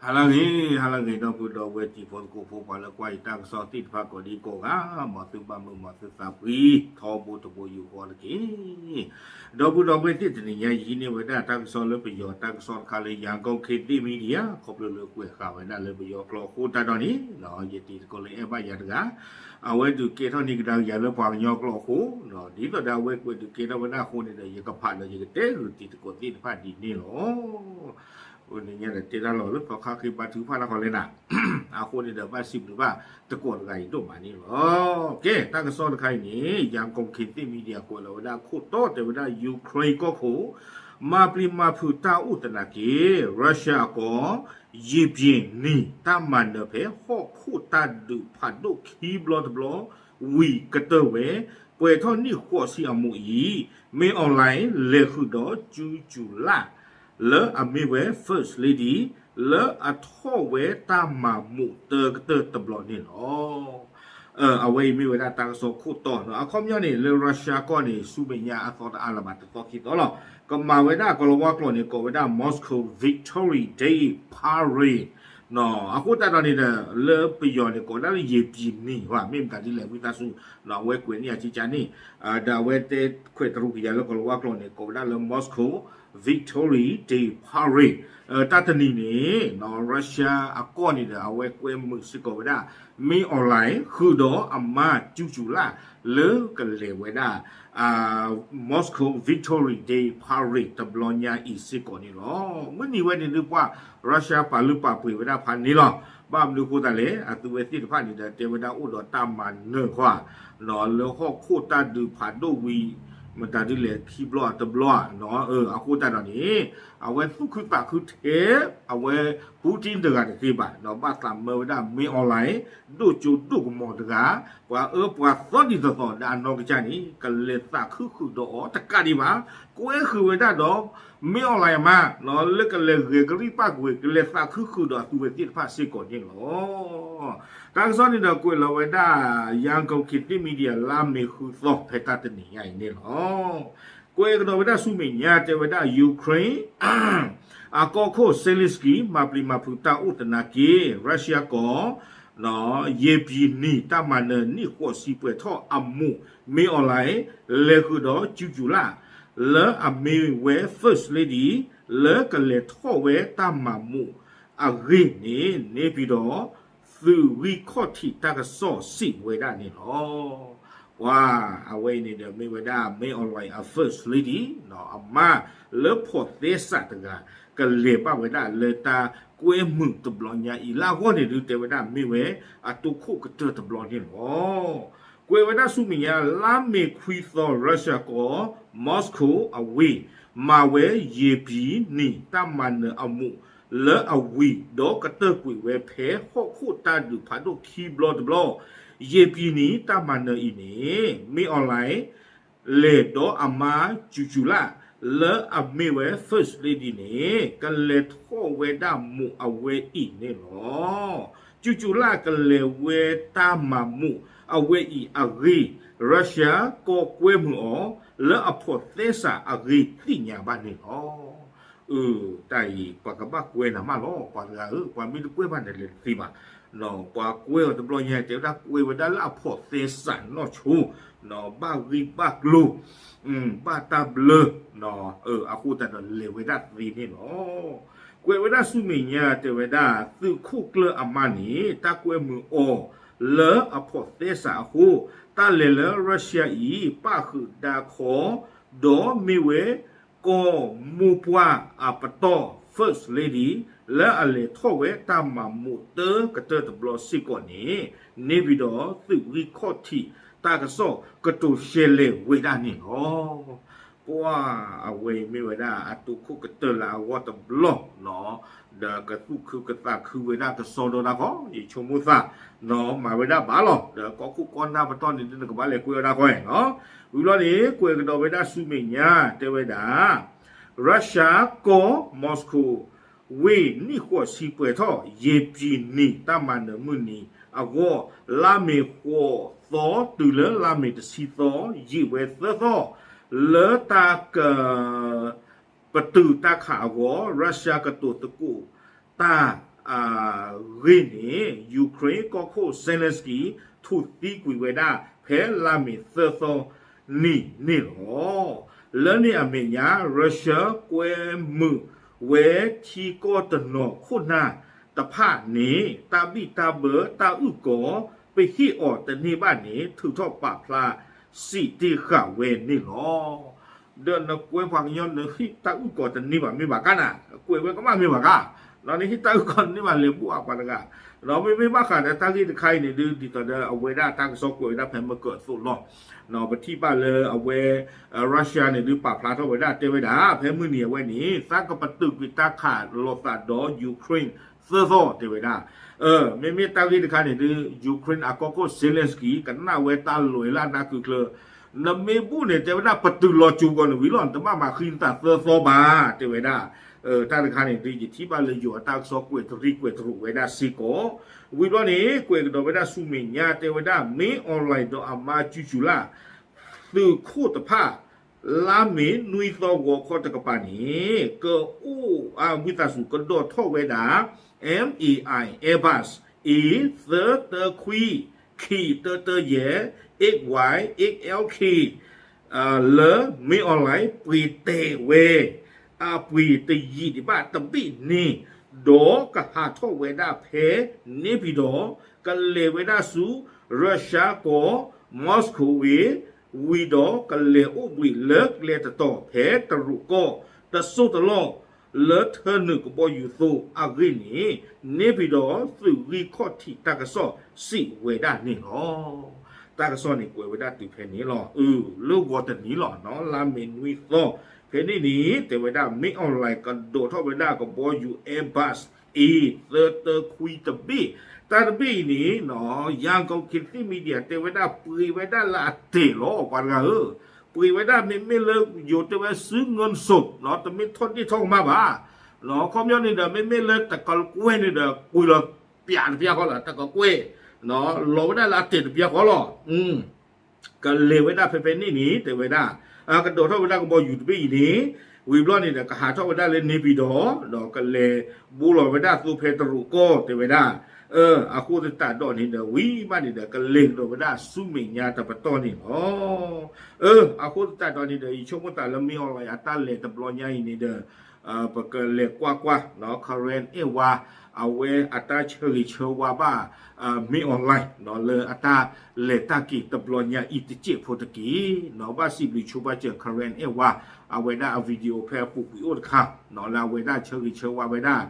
ဟါလၢအဂ့ၤ, ဟါလၢအဂ့ၤ ဒီပုၢ်ဒီဝဲၢ်တံၤဖိသကိးဖိ ပှၤလၢကွၢ်ယတၢ်ကစီၣ်သ့ၣ်တဖၣ်ကိးဒံကိးဂၤ, မ်သုဘၣ်မုာ် မ်သုသးဖှံ, ထီဘိတဘိယူၢ်ဃီတက့ၢ်. ဒီပုၢ်ဒီဝဲၢ်သ့ၣ် တနံၤညါယဟံးန့ၢ်ဝဲဒၣ်တၢ်ကစီၣ်လၢပယီၤတၢ်ကစီၣ်တခါလၢ Yangon Kachin Media ခီဖျိလၢကွဲးဃာ်ဝဲဒၣ်လၢပယီၤကျိာ်အဃိသတးဒီးန့ၣ်, ယတံၤသကိးလၢအဲၣ်ဘၣ်ယၤတဂၤ, အဝဲဒုးကဲထီၣ်န့ၢ်ကဒါက့ၤယၤလၢပှၤကညီကျိာ်အဃိ, ဒ်သိးဒီးအဝဲကွဲးဒုးကဲထီၣ်ဝဲဒၣ်အဃိန့ၣ်ဒီး ယကဖးဒီးယကတဲဂုာ်တံၤသကိးသ့ၣ်တဖၣ်ဒ်န့ၣ်လီၤ. အဃိန့ၣ်ညါဒီးတဲတၢ်လီၤလၢသီခါဃ့ဘါထုကဖၣ်တၢ်ဃီလဲၣ်နၤ, အဃိန့ၣ်ဒီးဘၣ်စံးဘျုးဘၣ်သကိးတဂၤအံၤဒိၣ်မးန့ၣ်လီၤ. ကဲ တၢ်ကစီၣ်တခါအံၤန့ၣ် Yangon Kachin Media ကွဲးလီၤဝဲဒၣ်ခိၣ်တီတဲဝဲဒၣ် Ukraine ကီၢ်ခိၣ် မၤပျံၤမၤဖုးတၢ်အိၣ်သနာ်က့ Russia အကီၢ် ယံာ်ပံၤနံၤ တၢ်မၤနၢၤဖဲဟီၣ်ခိၣ်တၢ်ဒုးဖးဒိၣ်ခံဘျီတဘျီ ဝံၤကတၢၢ်ဝဲ ပှဲၤထီၣ်နံၣ်ဃိးဆံအမူးအံၤ မင်းအောင်လှိုင် လဲၤဃုာ်ဒီးကၠူကၠူလၢ် လၢအမ့ၢ်ဝဲ First Lady လၢအထီၣ်ဝဲတၢ်မၤမူးတၢ်ကတၢၢ်တဘျီန့ၣ်လီၤ. အဝဲအံၤမ့ၢ်ဝဲဒၣ်တၢ်ကစီၣ်ခိၣ်တီ, အခီပညီန့ၣ် လၢ Russia ကီၢ်န့ၣ် ဆူမဲာ်ညါအသီတအါလၢၤဘၣ် တသီခံသီလီၤ. ကမၤဝဲဒၣ်ကီၤလၤဝါကျိာ်န့ၣ် ကိးဝဲဒၣ် Moscow Victory Day Parade အဃိသတးဒီးန့ၣ်ဒီး လၢပယီၤန့ၣ် ကိးဝဲဒၣ်လၢယံာ်ပံၤနံၤ မ့ၢ်မတၤဒ်လဲၣ် ဝံသးစူၤ အဝဲကွဲးန့ၢ်ယၤကကန့ၣ်, ဒီးအဝဲတဲခွဲးတရူးကယၤလၢကီၤလၤဝါကျိာ်န့ၣ် ကိးဝဲဒၣ်လၢ Moscow Victory Day Parade တၢ်တနံၤန့ၣ် Russia အကီၢ်န့ၣ်ဒီး အဝဲကွဲမုာ်စ့ၢ်ကီးဝဲဒၣ် မင်းအောင်လှိုင် ဃုာ်ဒီးအမါကၠူကၠူလၢ် လၢကလဲၤဝဲဒၣ် Moscow Victory Day Parade တဘျီညါအံၤစ့ၢ်ကီးန့ၣ်လီၤ. မုၢ်နံၤဝဲန့ၣ်ဒုးပှၤ Russia ပာ်လုၢ်ပာ်ပှ့ၤဝဲဒၣ်ဖးန့ၣ်လီၤ. ဘၣ်မနုၤအဃိသတးလဲၣ်, အသုဝဲသ့ၣ်တဖၣ်န့ၣ်ဒီး တဲဝဲဒၣ်အိၣ်ဒီးတၢ်မၤနၢၤဃီ လၢဟီၣ်ခိၣ်တၢ်ဒုးဖးဒိၣ်ဝံၤ မတၤဒ်လဲၣ်ခံဘျီအတဘျီဧါ, အဃိသတးဒီးန့ၣ် အဝဲသူၣ်ခုသးခုထဲ အဝဲ Putin တဂၤတသ့ဘၣ်, ဘၣ်သးမၢဝဲဒၣ် မင်းအောင်လှိုင် ဒိၣ်ကၠိဒိၣ်ကမီၤတဂၤ, ပှၤအၢပှၤသီဒ်သိးသိးဒီးအနီၢ်ကစၢ်န့ၣ် ကလဲၤသးခုဃုာ်ဒီးအီၤတကးဒံးဘၣ်, ကွဲဃုာ်ဝဲဒၣ်ဒီး မင်းအောင်လှိုင် အမါ လၢကလဲၤဂဲၤကရံၣ်ပာ်ကွံာ် ကလဲၤသးခုဃုာ်ဒီးအသုဝဲသ့ၣ်တဖၣ်စ့ၢ်ကီးန့ၣ်လီၤ. တၢ်ကစီၣ်န့ၣ်ဒီးကွဲးလီၤဝဲဒၣ် Yangon Kachin Media လါမ့ၤဃုသီ ဖဲတၢ်တနံၤညါအံၤန့ၣ်လီၤ. ကွဲးကဒီးဝဲဒၣ်ဆူမဲာ်ညါတဲဝဲဒၣ် Ukraine အကီၢ်ခိၣ် Zelensky မၤပျံၤမၤဖုးတၢ်အိၣ်သနာ်က့ Russia ကီၢ် ယံာ်ပံၤနံၤ တၢ်မၤနၢၤနံၣ်ဃိးဆံပှဲၤထီၣ်အမူး မင်းအောင်လှိုင် လဲၤဃုာ်ဒီးကၠူကၠူလၢ် လၢအမ့ၢ်ဝဲ First Lady လၢကလဲၤထီၣ်ဝဲတၢ်မၤမူးအဂ့ၢ်န့ၣ် န့ၣ်ပံၤဒီး သုးဂံၢ်ခီၣ်ထံးတၢ်ကစီၣ်စံးဝဲဒၣ်န့ၣ်လီၤ. ပှၤအဝဲအံၤန့ၣ်ဒီးမ့ၢ်ဝဲဒၣ် မင်းအောင်လှိုင် အ First Lady အမါလၢဖီၣ်သဲစးတဂၤ ကလဲၤဘၣ်ဝဲဒၣ်လၢတၢ်ကွဲမုာ်တဘျီညါအံၤ လၢအဂီၢ်န့ၣ်ဒုးတဲဝဲဒၣ်မ့ၢ်ဝဲအတိခိၣ်ကတၢၢ်တဘျီန့ၣ်လီၤ. ကွဲးဝဲဒၣ်ဆူမဲာ်ညါ လါမ့ၤခွံသီ Russia ကီၢ် Moscow အဝ့ၢ် မၤဝဲယံာ်ပံၤနံၤ တၢ်မၤနၢၤအမူး လၢအဝံၤဒီးကတၢၢ်ကွံာ်ဝဲဖဲဟီၣ်ခိၣ်တၢ်ဒုးဖးဒိၣ်ခံဘျီတဘျီ, ယံာ်ပံၤနံၤ တၢ်မၤနၢၤအံၤန့ၣ် မင်းအောင်လှိုင် လဲၤဒီးအမါကၠူကၠူလၢ် လၢအမ့ၢ်ဝဲ First Lady န့ၣ် ကလဲၤထီၣ်ဝဲဒၣ်မူးအဝဲအံၤန့ၣ်လီၤ. ကၠူကၠူလၢ်ကလဲၤဝဲတၢ်မၤမူးအဝဲအံၤအဂ့ၢ် Russia ကီၢ်ကွဲမုာ်အီၤ လၢအဖီၣ်သဲစးအဂ့ၢ်သ့ၣ်ညါဘၣ်န့ၣ်လီၤ. အၢ တၢ်အံၤ ပှၤကဘၣ်ကွဲနၤမးလီၤ ပှၤတဂၤဧၢ, ပှၤမ့ၢ်တကွဲဘၣ်န့ၣ်လဲၤတသ့ဘၣ်. ပှၤကွဲအီၤတဘျီညါ တဲဝဲဒၣ်ကွဲဝဲဒၣ်လၢအဖီၣ်သဲစးနီၢ်ဆိ, ဘၣ်ဂံၢ်ဘၣ်ကျိၤ, ဘၣ်တၢ်ဘျၢ, အဃိသတးဒီးလဲၤဝဲဒၣ်သ့န့ၣ်လီၤ. ကွဲးဝဲဒၣ်ဆူမဲာ်ညါ တဲဝဲဒၣ် သုးခိၣ်ကျၢၢ်အမါန့ၣ် တၢ်ကွဲမုာ်အီၤ လၢအဖီၣ်သဲစးအဃိ, တၢ်လဲၤလၢ Russia အံၤ ပၣ်ဃုာ်ဒါခီ ဒီးမ့ၢ်ဝဲ ကီၢ်မိၢ်ပှၢ်အပတီၢ် First Lady လၢအလဲၤထီၣ်ဝဲတၢ်မၤမူးတၢ်ကတၢၢ်တဘျီစ့ၢ်ကီးန့ၣ် န့ၣ်ပံၤဒီး သုးဂံၢ်ခီၣ်ထံးတၢ်ကစီၣ်ကတိၤရှဲလဲၣ်ဝဲဒၣ်န့ၣ်လီၤ. ပှၤအဝဲအံၤမ့ၢ်ဝဲဒၣ်အတိခိၣ်ကတၢၢ်လၢအဂီၢ်တဘျီ ဒီးကသူၣ်ခုကသးခုဝဲဒၣ်ကစီဒီတၢ်ဃီ ယဆိကမိၣ်သး မၤဝဲဒၣ်ဘၣ်လီၤ. ဒီးကီၢ်ခိၣ်ကီၢ်နၢ်ပတီၢ်န့ၣ် နကဘၣ်လဲၤကွဲဝဲဒၣ်ဃီနီၤ. ဝံၤလီၤန့ၣ် ကွဲးကဒီးဝဲဒၣ်ဆူမဲာ်ညါ တဲဝဲဒၣ် Russia ကီၢ် Moscow ဝ့ၢ်နံၣ်ဃိးဆံပှဲၤထီၣ် ယံာ်ပံၤနံၤ တၢ်မၤနၢၤမုၢ်နံၤအဂီၢ် လါမ့ၤဃိးသီတုၤလၢလါမ့ၤတဆံသီ ယံာ်ဝဲသၢသီ လၢတၢ်က ပတုာ်တၢ်ခးအဂီၢ် Russia ကတိၤသကိးတၢ် အဂ့ၢ်န့ၣ် Ukraine ကီၢ်ခိၣ် Zelensky ထူၣ်သံကွံာ်ဝဲဒၣ် ဖဲလါမ့ၤသၢသီနံၤန့ၣ်လီၤ. လၢန့ၣ်အမဲာ်ညါ Russia ကွဲမုာ်ဝဲထံကီၢ်တနီၤခိၣ်နၢ်တဖၣ်န့ၣ် တၢ်ဘံၣ်တၢ်ဘၢတၢ်အုၣ်ကီၤ ပဟ့ၣ်အီၤတန့ၢ်ဘၣ်န့ၣ် ထုးထီၣ်ပာ်ဖျါစံးတ့ၢ်ဃာ်ဝဲန့ၣ်လီၤ. ဒီးနကွဲပှၤကညီနဟ့ၣ်တၢ်အုၣ်ကီၤတန့ၢ်ဘၣ်မ့ၢ်ဘၣ်ကါနၤ, ကွဲးဝဲကမၣ်မ့ၢ်ဘၣ်ကါ, ဒီးနဟ့ၣ်တၢ်အုၣ်ကီၤတန့ၢ်ဘၣ်လဲၤဘူၣ်အပှၤတဂၤ, ဒီးမ့မ့ၢ်ဘၣ်ဃးဒီးတၢ်ဂ့ၢ်တခါအံၤန့ၣ်ဒုး ဒ်သိးဒီးအဝဲဒၣ်တၢ်ကစီၣ်ကွဲးဝဲဒၣ်ဖဲမ့ၢ်ကၢၢ်အသိးလီၤ. ပထံၣ်ဘၣ်လၢအဝဲ Russia န့ၣ်ဒုး ပာ်ဖျါထီၣ်ဝဲဒၣ်တဲဝဲဒၣ် ဖဲမုၢ်နံၤအဝဲန့ၣ် သးကပတုာ်ကွံာ်တၢ်ခးလိာ်သးဒီး Ukraine သၢသီတဲဝဲဒၣ် မ့မ့ၢ်တၢ်ဂ့ၢ်တခါန့ၣ်ဒုး Ukraine အကီၢ်ခိၣ် Zelensky ကနၣ်ဝဲတၢ်လီၤလၢအနၢ်ကုချၢ, နမ့ၢ်ဘူၣ်န့ၣ် တဲဝဲဒၣ်ပတုာ်လီၤစူၤကီးန့ၣ်ဝံၤလီၤ, နတဘၣ်မၤဃံနသးသၢသီဘၣ် တဲဝဲဒၣ်. တၢ်တခါန့ၣ်ဒုး ယထံၣ်ဘၣ်လၢယိၤအတၢ်ကစီၣ်ကွဲးတရံးကွဲးတရိးဝဲဒၣ်စ့ၢ်ကီး, ဝံၤဘျီန့ၣ် ကွဲးကဒီးဝဲဒၣ်ဆူမဲာ်ညါ တဲဝဲဒၣ် မင်းအောင်လှိုင် ဒီးအမါ စုကြည်လ သုးခိၣ်တဖၣ် လါမ့ၤနွံသီဂီၤခီတကပၤန့ၣ် ကအိၣ်အဝံသးစူၤကဒိးထီၣ်ဝဲဒၣ် MAI Airbus A သၢတၢခွံ ခံ တၢတၢယဲၢ် X Y X L K လၢ မင်းအောင်လှိုင် ပှ့ၤတဲာ်ဝဲ အပှ့ၤတယံာ်ဒံးဘၣ်တဘ့ၣ်န့ၣ် ဒီးကဟးထီၣ်ဝဲဒၣ်ဖဲန့ၣ်ဖံဒီး ကလဲၤဝဲဒၣ်ဆူ Russia ကီၢ် Moscow ဝံၤ ဝံၤဒီးကလဲၤအိၣ်ဘှံးလၢကျဲတတီၤဖဲတရူးကီၢ် တစိၢ်တလီၢ် လၢထၢနုာ်ကဘီယူၤသိအဂ့ၢ်န့ၣ် န့ၣ်ဖံဒီးသုးဂံၢ်ခီၣ်ထံးတၢ်ကစီၣ်စံးဝဲဒၣ်န့ၣ်လီၤ. တၢ်ကစီၣ်န့ၣ်ကွဲးဝဲဒၣ်တုၤဖဲန့ၣ်လီၤ. အၢ လၢဂီၤတနံၤလီၤနီၤ လါမ့ၤနွံသီ ဖဲန့ၣ်န့ၣ် တဲဝဲဒၣ် မင်းအောင်လှိုင် ကဒိးထီၣ်ဝဲဒၣ်ကဘီယူၤ Airbus A သၢတၢခွံတဘ့ၣ်, တၢ်တဘ့ၣ်အံၤန့ၣ်နီၤ ရန်ကုန်ခေတ်သစ် media တဲဝဲဒၣ်ပှ့ၤဝဲဒၣ်လၢအတဲာ်လီၤ ပှၤတဂၤဧၢ, ပှ့ၤဝဲဒၣ်မ့မ့ၢ်လၢ ယိၤတဲဝဲစု เงินสด နီၤ တမ့ၢ်ထီၣ်ဒ့ၣ်ထီၣ်ကမၣ်ဘၣ်, နီၤ ခီပညီန့ၣ်ဒီး မ့မ့ၢ်လၢတကကွဲၢ်န့ၣ်ဒီး ကွံာ်လီၤပျးတပျးဃီလီၤ တကကွဲၢ်, လီၤဝဲဒၣ်လၢအတဲာ်တပျးဃီလီၤ. ကလဲၤဝဲဒၣ်ဖဲဖဲန့ၣ်န့ၣ် တဲဝဲဒၣ် ကဒိးထီၣ်ဝဲဒၣ်ကဘီယူၤတဘ့ၣ်အံၤန့ၣ် ဝံၤဘျီန့ၣ်ဒီး ကဟးထီၣ်ဝဲဒၣ်လၢန့ၣ်ဖံဒီး ဒီးကလဲၤဘိလီၤဝဲဒၣ်သိဖဲတရူးကီၢ် တဲဝဲဒၣ်. အဃိသတးဒီးန့ၣ်ဒီး ဝံၤဘၣ်န့ၣ်ဒီး ကလဲၤကဒီးဝဲဒၣ်ဆူမဲာ်ညါတပတီၢ်န့ၣ်လီၤ. အဃိသတးဒီးန့ၣ်ဒီး ယဆိကမိၣ်သးလၢ မင်းအောင်လှိုင် အတၢ်လဲၤတဘျီညါအံၤန့ၣ်ဒီး ပကလဲၤကွၢ်ကွၢ် Karen Edward အဝဲအတၢ်ဆၢဂ့ၤဆၢဝါဘၣ် မင်းအောင်လှိုင် လၢအတၢ်လဲၤတၢ်က့ၤတဘျီညါအံၤတစဲးဖိတက့ၢ်. ဘၣ်စံးဘျုးဆိဘၣ်စၢၤ Karen Edward အဝဲဒၣ်အ video ဖဲအပူၤကွံာ်အိၣ်တခါ လၢအဝဲဒၣ်ဆၢဂ့ၤဆၢဝါဝဲဒၣ်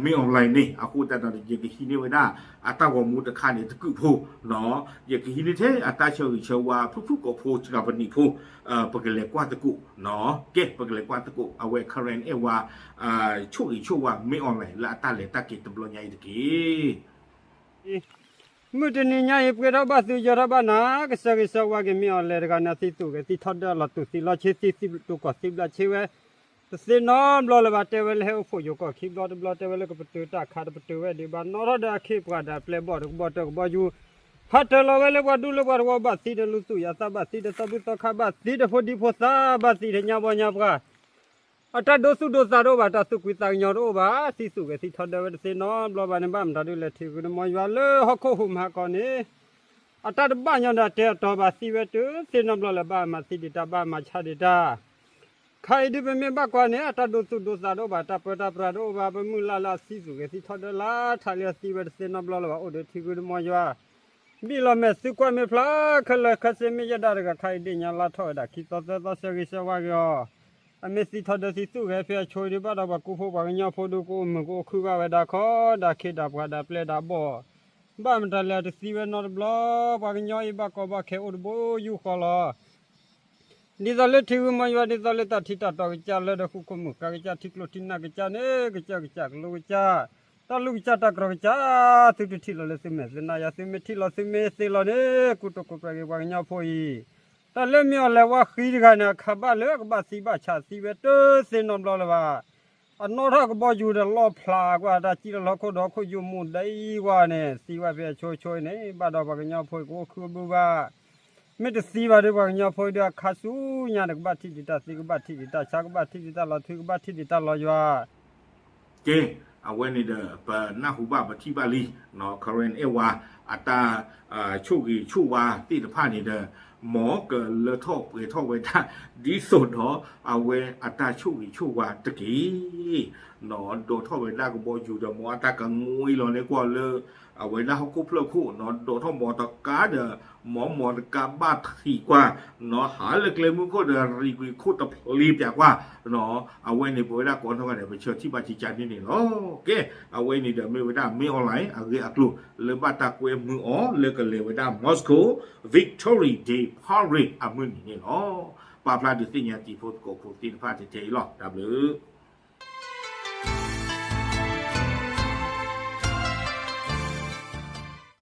မင်းအောင်လှိုင် န့ၣ် အဃိသတးဒီး ယကဟံးန့ၢ်ဝဲဒၣ်အတၢ်ဂီၤမူတခါန့ၣ်တကုာ်ဖိ ယကဟံးန့ၢ်ထဲအတၢ်ဆၢဂ့ၤဆၢဝါ ဖုၣ်ဖုၣ်ကိာ်ဖိ စှၤပနံာ်ဖိ ပကလဲၤကွၢ်သကိး ကဲ ပကလဲၤကွၢ်သကိး အဝဲ Karen Edward ဆိၣ်ဂ့ၤဆိၣ်ဝါ မင်းအောင်လှိုင် လၢအတၢ်လဲၤတၢ်က့ၤတဘျီညါအံၤတက့ၢ်. မုၢ်တနံၤညါအံၤ ပှဲၤထီၣ်ဘၣ်သုယၢၤထီၣ်ဘၣ်နၤ ကစၢ်ဂ့ၤဆၢဝါက့ၤ မင်းအောင်လှိုင် တဂၤန့ၣ် သံသူၣ်ဂဲၤသံထီဒါလီၤတူာ်သံလီၤဆ့သံ သံတူာ်ကီၢ်သံဘျးဆ့ဝဲ တသ့နီတဘျီလၢၤဘၣ်. တဲဝဲလၢဟဲအိၣ်ဖှိၣ်ယိၤကီၢ်ခံဘျီတဘျီ တဲဝဲလၢကပတုာ်တၢ်ခးတပတုာ်ဝဲဒံးဘၣ် နီၣ်ထီၣ်ဒီးအခ့အပှၤဒီးပျဲၢ်ဘီၣ်ဒီးကဘီတၢၢ်ကဘီယူၤ ဟးတၢၤလီၤဝဲလၢပှၤဒူလၢပှၤသဝီဘၣ်သံဒီးလူသူၣ်ယၤသးဘၣ်သံဒီးသီဘူၣ်သီခါဘၣ်သံဒီးဖိဒံဖိသၣ်ဘၣ်သံဒီး ညါဘီညါပှၤ အတၢ်ဒိသူၣ်ဒိသးတအိၣ်ဘၣ် တၢ်သူၣ်ကွံာ်သးကညီၤတအိၣ်ဘၣ် သံသူၣ်ဂဲၤသံထီဒါဝဲတသ့နီတဘျီဘၣ်န့ၣ် ဘၣ်မတၤဒုးလဲၤထံၣ်ဂုာ်န့ၣ် မ်ယွၤလၢဟီၣ်ခိၣ်ဟူးမၤဟးကီၢ်န့ၣ် အတၢ်တဘၣ်ညီဒီးတဲအတီၤဘၣ် သံဝဲတသ့နီတဘျီလၢၤဘၣ် မၤသံဒံးတၢ်ဘၣ်မၤဆါဒံးတၢ် ခါအံၤဒုးပမ့ၢ်ဘၣ်ကွၢ်န့ၣ် အတၢ်ဒိသူၣ်ဒိသးတအိၣ်ဘၣ် တၢ်ပၢတၢ်ပြးတအိၣ်ဘၣ် ပမုၢ်လၢ်လၢအသံသူၣ်ဂဲၤသံထီဒါလၢထးလံအသံဝဲတသ့နီတဘျီလၢၤဘၣ် အိၣ်ဒီးထံဂုာ်န့ၣ် မ်ယွၤ ဘံၣ်လီၤမဲာ်သုကွၢ်မ့ၢ်ဖျါခဲလၢာ်ခဲဆ့ မ့ၢ်ယဲဒၣ်တဂၤခါအံၤဒ့ၣ်ညါလါထီၣ်ဝဲဒၣ်ခံသီသၢသီ ဆၢဂ့ၤဆၢဝါက့ၤအီၤ အမ့ၢ်သံထီဒါသံသူၣ်ဂဲၤဖဲအဆိဒုးဘၣ်ဒီးပှၤကူဖိပှၤကညီဖိဒုး ကအိၣ်မုာ်ကအိၣ်ခုၣ်ဘၣ်ဝဲဒၣ်ခီ ဒၣ်ခ့ဒၣ်ပှၤဒၣ်ပျဲၢ်ဒၣ်ဘီၣ် ဘၣ်မတၤလဲၣ်တသံဝဲနီတဘျီ ပှၤကညီအံၤဘၣ်ကီဘၣ်ခဲအိၣ်တဘိယူၢ်ဃီလီၤ ဒ်သိးလၢထံဂုၤမီၤယွၤ ဒ်သိးလၢတၢ်ထံတၢ်တီၤကစၢ်လၢဒီးဃူခိၣ်မုၣ်ကါကစၢ် ထံကျိထံနၢ်ကစၢ်န့ၣ် ကစၢ်ကစၢ်ကလိကစၢ် တၢ်လူၢ်ကစၢ်တၢ်ကြီကစၢ် သုတထံၣ်လီၤလၢသုမဲာ်သုနါယၤ သုမ့ၢ်ထံၣ်လီၤသုမ့ၢ်သ့လီၤန့ၣ် ကူတိာ်ကူပှဲၤက့ၤပှၤကညီဖိအံၤ တၢ်လၢမ့ၢ်အီၤလဲၤဝါဃံတဂၤန့ၣ် အခးဘၣ်လၢကဘၣ်သံဘၣ်ဆး သံဝဲတသ့နီတဘျီလၢၤဘၣ် အနီၣ်ထီၣ်ကဘီယူၤဒီးလီၢ်ဖျါကွၢ် တၢ်စံၣ်လီၤလီၢ်ခိၣ်ဒီးခိၣ်ယိာ်မူဒါအံၤကွၢ်န့ၣ် သံဝဲဖဲအဆိဆိအံၤန့ၣ် ဘၣ်ဒီးပှၤကညီဖိအံၤကအိၣ်ခုၣ်အဘုဘၣ် မ့ၢ်တသံဘၣ်ဒီးပှၤကညီဖိအံၤဒီးအခါဆူညါန့ၣ် ကဘၣ်ထံၣ်ဒံးတၢ်သံ ကဘၣ်ထံၣ်ဒံးတၢ်ဆါ ကဘၣ်ထံၣ်ဒံးတၢ်လီၤထွံ ကဘၣ်ထံၣ်ဒံးတၢ်လီၤယွၤ ကဲ အဝဲန့ၣ်ဒီး ပနၢ်ဟူဘၣ်ပထံၣ်ဘၣ်လံ Karen Edward အတၢ်ဆိၣ်ဂ့ၤဆိၣ်ဝါသ့ၣ်တဖၣ်န့ၣ်ဒီး မ်ကလၢထီၣ်ပှဲၤထီၣ်ဝဲဒၣ် ဒ်သိးဒီးအဝဲအတၢ်ဆိၣ်ဂ့ၤဆိၣ်ဝါတက့ၢ်. ဒိးထီၣ်ဝဲဒၣ်ကဘီယူၤဒီး မ်အတၢ်ကငွ့လီၤန့ၢ်ကွီၢ်လၢ အဝဲဒၣ်ဟီၣ်ခိၣ်ဖျၢၣ်ခိၣ် ဒိးထီၣ်မီတကါဒီး မ်မီတကါဘၣ်ထံးကွၢ် ဟးလၢကျဲမုၢ်ခိၣ်ဒီး ရံၣ်ကွံာ်ခိၣ်တဖျ့ပၠးကွၢ် အဝဲန့ၣ် ပဝဲဒၣ်ကိးနီၢ်ဂၤဒဲး ပဆၢထံၣ်ဘၣ်ကကန့ၣ်န့ၣ်လီၤ. ကဲ အဝဲန့ၣ်ဒီးမ့ၢ်ဝဲဒၣ် မင်းအောင်လှိုင် အဂ့ၢ်အကျိၤ လၢဘၣ်တၢ်ကွဲမုာ်အီၤလၢကလဲၤဝဲဒၣ် Moscow Victory Day Parade အမုၢ်နံၤန့ၣ်လီၤ. ပာ်ဖျါဒုးသ့ၣ်ညါတံၤဖိသကိးဖိသ့ၣ်တဖၣ်ထဲထဲအံၤလီၤ. တၢ်ဘျုး